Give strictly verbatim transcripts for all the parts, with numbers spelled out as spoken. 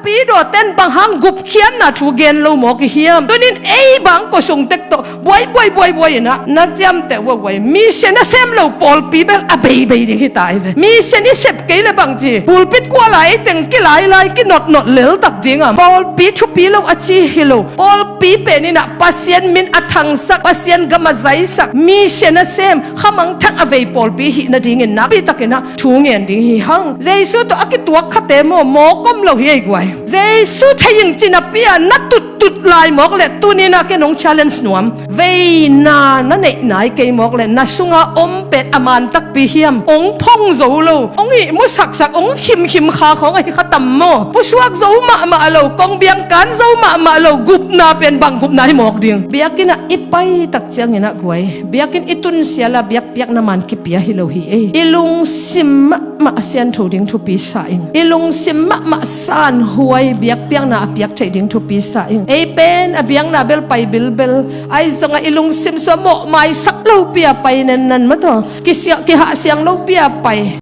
Pidawten bang hang gupkhiatna thu gen lo mawk i hiam? Tunin ei bang kua sung tek tawh buai buai buai buai inah na ciamteh vuavuai. Mission a sem lo pawlpi bel a beibei ding hi ta i ve. Mission i sep kei le bang ci, pulpit kuala ei teng kilailai kinotnot leltak dingah pawlpi thupi lo a ci hi lo. Pawlpi pen inah Pasian min a thangsak, Pasian gam a zaisak, mission a sem, khamangthang a vei pawlpi hih nadingin nakpi takinah thu ngen ding hi hang. Jesu tawh a kituak khate maw, mawk om lo hi ei guai. Jesu thei ing ci napi-a na tuttut lai mawk le tuninah ken hong challenge nuam. Veina na neih nai kei mawk le na sunga om pen a man takpi hiam? Hong phong zo lo, hong ihmu saksak, hong khimkhim kha khawng ahi kha tam maw? Pusuak zo mahmah lo, kong biangkan zo mahmah lo, gupna pen bang gupna hi mawk ding? Biakinn ah i pai tak cianginah guai, biakinn i tunsiala biakpiakna man kipia hi lo hi ei. I lungsim mahmah a siantho ding thupi sa ing. I lungsim mahmah sanhuai biakpiakna a piak theih ding thupi sa ing. Ei pen a biakna bel pai bilbel, ahi zongah i lungsim sua mawhmaisak lopi-a pai nennan mataw, kisia- kihahsiang lopi-a pai.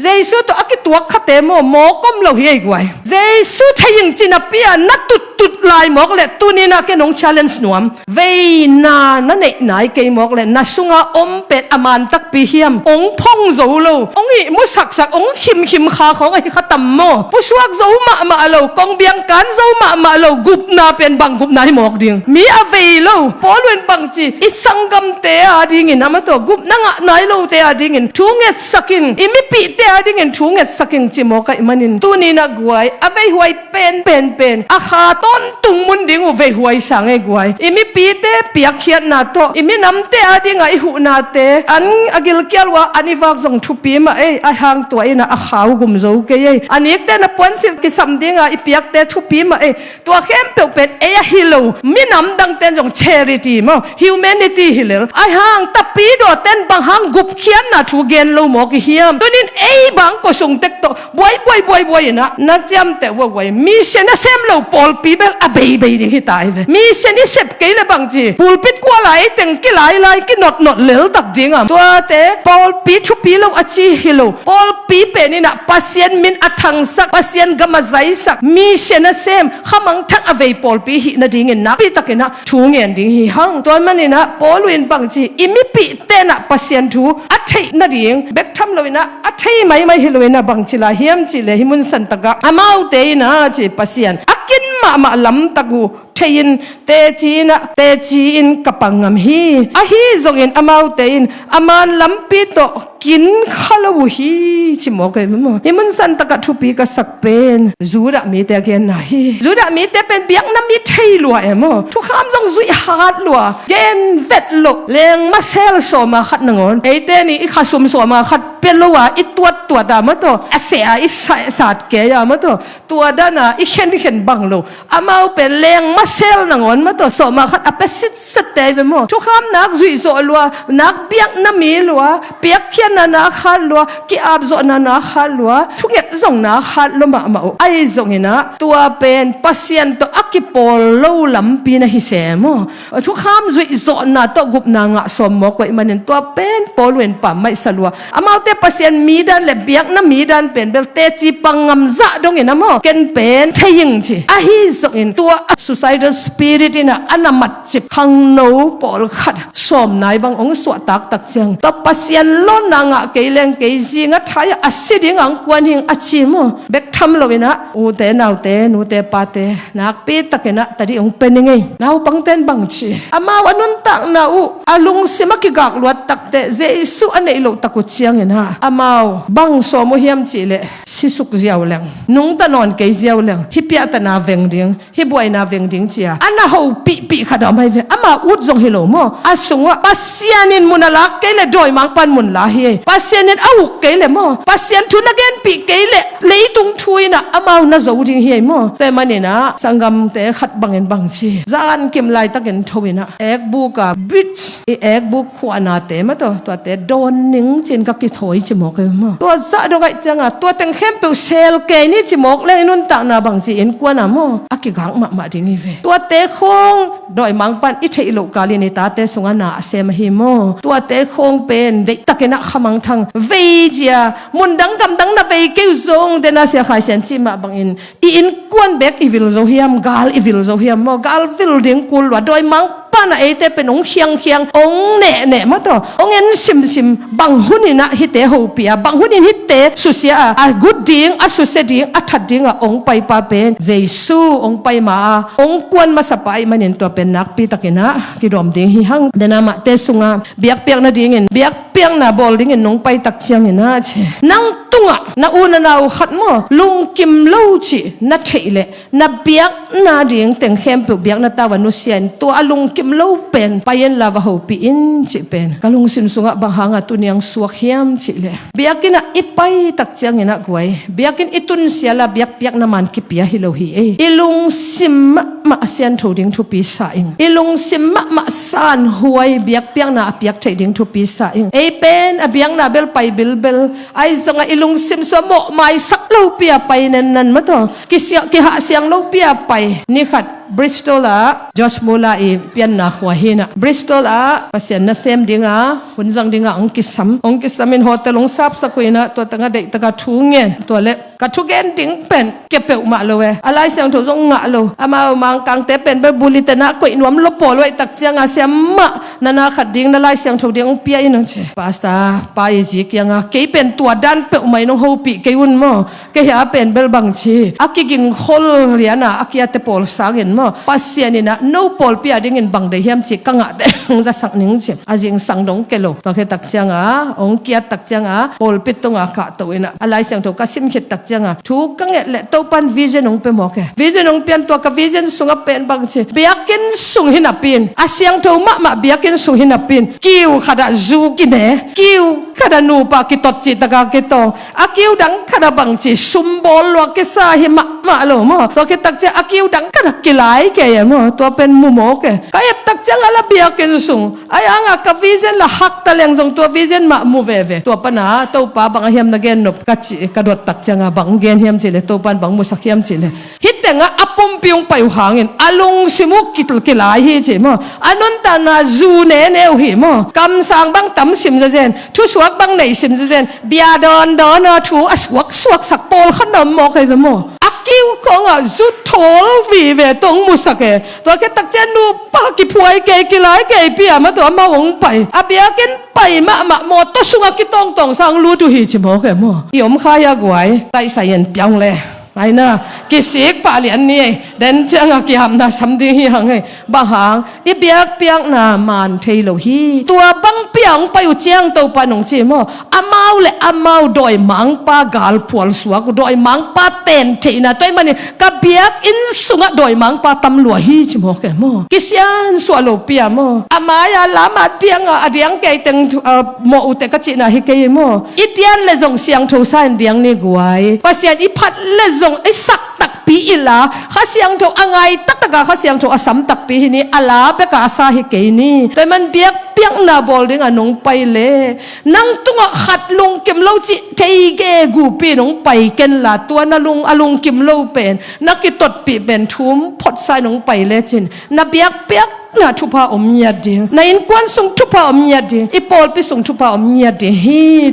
Jesu tawh a kituak khate maw, mawk om lo hi ei guai. Jesu thei ing ci napi-a na tuttut lai mawk le tuninah ken hong challenge nuam. Veina na neih nai kei mawk le na sunga om pen a man takpi hiam? Hong phong zo lo, hong ihmu saksak, hong khimkhim kha khawng ahi kha tam maw? Pusuak zo mahmah lo, kong biangkan zo mahmah lo, gupna pen bang gupna hi mawk ding? Mi a vei lo. Paul in bang ci, i sanggamte a dingin a mataw, gupna ngah nai lote a dingin thu ngetsak in, i mipihte a dingin thu ngetsak in ci mawk ahih manin tuninah guai, a veihuai pen pen pen a kha tawntung mun ding uh veihuai sang ei guai. I mipite piakkhiatna tawh i minamte a dingah i huhnate an a gilkial uh a an i vak zong thupi mah ei. Ahi hang tua inah a kha uh gum zo kei ei. A nikte na puansilh kisam dingah i piakte thupi mah ei. Tua khempeuh pen ei ahi lo, minam dangten zong charity maw, humanity hi lel. Ahi hang tapidawten bang hang gupkhiatna thu gen lo mawk i hiam? Tunin ei bang kua sung tek tawh buai buai buai buai inah na ciamteh vuavuai. Mission a sem lo pawlpi bel a beibei ding hi ta i ve. Mission i sep kei le bang ci, pulpit kuala ei teng kilailai kinotnot leltak dingah tuate pawlpi thupi lo a ci hi lo. Pawlpi pen inah Pasian min a thangsak, Pasian gam a zaisak, mission a sem, khamangthang a vei pawlpi hih nadingin nakpi takinah thu ngen ding hi hang. Tua maninah Paul in bang ci, i mipih tenah Pasian thu a theih nading, bek tham loinah a thei maimai hi loinah bang ci lai hiam cihleh hih mun santakah amaute inah ci, Pasian a kin mahmah lamtak uh thei-in teci inah teci-in ka pang ngam hi. Ahi zongin amaute in a man lampi tawh kin kha lo uh hi ci mawk ei ve maw? Hih mun santakah thupi ka sak pen Judah mite a genna hi. Judah mite pen biakna mi thei lua e maw? Thukham zong zuih hat lua, gen vet loh, lengmasel sawma khat nangawn, eite ni i khasum sawma khat pia lo a i tuattuat a mataw, a seh a i sat kei a mataw, tua dana i khenkhen bang lo. Amau pen lengmasel nangawn mataw, sawma khat a pia sitset te ve maw? Thukham nak zuih zawh lua, nak biakna mi lua, piakkhiatna nak hat lua, ki-apzawhna nak hat lua, thunget zong nak hat lua mahmah uh. Ahi zonginah tua pen Pasian tawh a kipawl lo lampi na hi se maw? Thukham zuih zawhna tawh gupna ngah sawm mawk uh ahih manin tua pen Paul in pammaih sa lua. Amaute Pasian mi dan le biakna mi dan pen bel teci pang ngam zah dongin a maw, ken pen thei ing ci. Ahi zongin tua a suicidal spirit inah a na matcip khangno pawlkhat sawm nai bang hong suah taktak ciang, tua Pasian lawnna ngah kei leng kei zing a thai a si ding ang kuan hing a ci maw? Bek tham loinah ute naute, nute pate, nakpi takinah tadih hong pia ning ei. Naupangten bang ci, amau a nuntakna uh a lungsim a kigak luat takteh Jesu a neih loh tak uh cianginah amau bang sawm uh hiam cihleh, sisuk ziau leng, nungta nawn kei ziau leng, hih piahtana veng ding, hih buaina veng ding cia a na hopihpih khat a om ahi ve. Ama ut zong hi lo maw? A sungah Pasian in mun a lak kei le dawimangpan mun la hi. Pasian in a uk kei le maw, Pasian thu na genpih kei le leitung thu in ah amau na zo ding hi ei maw. Tua ahih manin ah sanggamte khat bangin bang ci, zan kim laitakin tho in ah ekbuk a bridge i ekbuk khuahnate maw, tua tuate dawn ning ci-in ka kithawi ci mawk ei maw. Tua zah dong ahih ciangin tua teng khempeuh sel kei ni ci mawk leng i nuntakna bang ci innkuan ah maw a kigak mahmah ding hi ve. Tuate khawng dawimangpa'n i theih loh kalin i tate sungah na a sem ahi maw. Tuate khawng pen deihtakin ah khamangthang vei zia, mundang gamdang na vei kei uh zong, den a Sia Khai Sian cih mah bangin i innkuan bek i vil zo hiam, gal i vil zo hiam maw. Gal vil ding kul lua, dawimangpa'n ah eite pen hong khiangkhiang, hong nehneh maw, tua hong en simsim, bang hunin ah hihte hopih a, bang hunin hihte susia a, a gut ding, a susia ding, a that ding ah hong paipa pen Jesu hong pai ma a hong kuan masapa ahih manin tua pen nakpitakin ah kidawm ding hi hang. Den a Matthai sungah biakpiak nadingin, biakpiakna bawl dingin nong paitak ciangin ah ci, nang tungah na u na nau khat maw lungkim lo cih na theih leh na biakna ding teng khempeuh biakna tau ah nusia in, tua a lungkim lo pen pai inla va hopih in cih pen ka lungsim sungah bang hangin tuni-in suak hiam cih leh, biakinn ah i paitak ciangin ah guai, biakinn i tunsia la biakpiakna man kipia hi lo hi ei. I lungsim mahmah a siangtho ding thupi sa ing. I lungsim mahmah sanhuai biakpiakna a piak theih ding thupi sa ing. Ei pen a biakna bel pai bilbel, ahi zongin i lungsim sungah mawhmaisak lopi a pai nennan maw, tua kisia, kihahsiang lopi a pai. Ni khat Bristol ah George Muller i pianna khua hi-in ah, Bristol ah Pasian nasem dingin hun zang dingin hong kisam, hong kisam in hotel hong sapsak uh hi-in ah, tua tangah deihtakin thu ngen. Tua leh ka thugen ding pen kia peuhmah lo e, a Lai Siangtho zong ngah lo. Amau Mangkangte pen bel bulletin ah koih nuam lo pawl uh ahih tak ciangin, siamah, na na khat ding na Lai Siangtho ding hong pia in, hong ci. Pastor pa i zi kiangah, kei pen tua dan peuhmah in hong hopih kei un maw. Kei a pen bel bang ci, a kiging khol lian a, a kiate pawl sangin maw, Pasian in ah no pawlpi a dingin bang deih hiam cih ka ngah teh hong zasak ning, ci. A zingsang dong kia lo. Tua khit tak ciangin, hong kiat tak ciangin, pawlpi tungah kahto in ah, a Lai Siangtho ka sim khit tak ciangin, thu ka nget leh Topa'n vision hong pia mawk e. Vision hong pian, tua ka vision sungah pen bang ci, biakinn sung hi napi-in, a siangtho mahmah biakinn sung hi napi-in, kiu khat ah zu kine, kiu khat ah nupa kitot cihtak a kitawng, a kiu dang khat ah bang ci, sum bawl lua kisa hi mahmah lo maw. Tua khit tak ciang a kiu dang khat ah kilai kei e maw. Tua pen mu mawk e. Ka et tak ciangin la biakinn sung, ahi hangin ka vision la hak ta leng zong tua vision mah mu veve. Tua pan ah Topa bang a hiam na gen nop ka ci, ka dot tak ciangin bang gen hiam cih leh, Topa'n bang musak hiam cih leh, hih tengah a pumpi hong pai uh hangin a lungsim uh ki, kilai hi, ci maw. A nuntakna zu nene uh hi maw. Kamsang bang tam sim zazen, thusuak bang nei sim zazen, bia dawndawn a thu a suaksuaksak pawlkhat na om mawk hi ve maw. A kiu khawngah zu thawl vive tawh hong musak e. Tua khit tak ciang nupa kiphuai kei, kilai kei pi a, amah tua amah hong pai. A biakinn pai mahmah, mawtaw sungah kitawngtawng sang lut uh hi, ci mawk e maw. I om kha hi a guai, taisai in piang le. Aina, kisik pah lian ni ei. Den ciangin kihapna sam ding hi hang ei. Bang hang, i biakpiakna man thei lo hi. Tua bangpi a hong pai uh ciang Topa'n hong ci maw, amau le amau dawimangpa galphual suak uh, dawimangpa ten theihna. Tua ahih manin ka biakinn sungah dawimangpa tam lua hi, ci mawk e maw. Kisiansuah lopi a maw. A mai-a lam a diang a, a diang kei teng thu, a, mawh uh teh ka cihna hi kei maw. I dian leh zong siangtho sa in diang ni guai. Pasian i phat leh zong i sak takpi i la, Kha Siangtho a ngai taktak a, Kha Siangtho a sam takpi hi ni, a la bek a a sa hi kei ni. Tua ahih man biakpiakna bawl dingin nong pai leh, nang tungah khat lungkim lo cih thei gegu pi-in hong pai ken la, tua na lung, a lungkim lo pen, na kitotpih pen thum photsa in hong pai lecin, na biakpiakna thupha om ngiat ding, na innkuan sung thupha om ngiat ding, i pawlpi sung thupha om ngiat ding hi.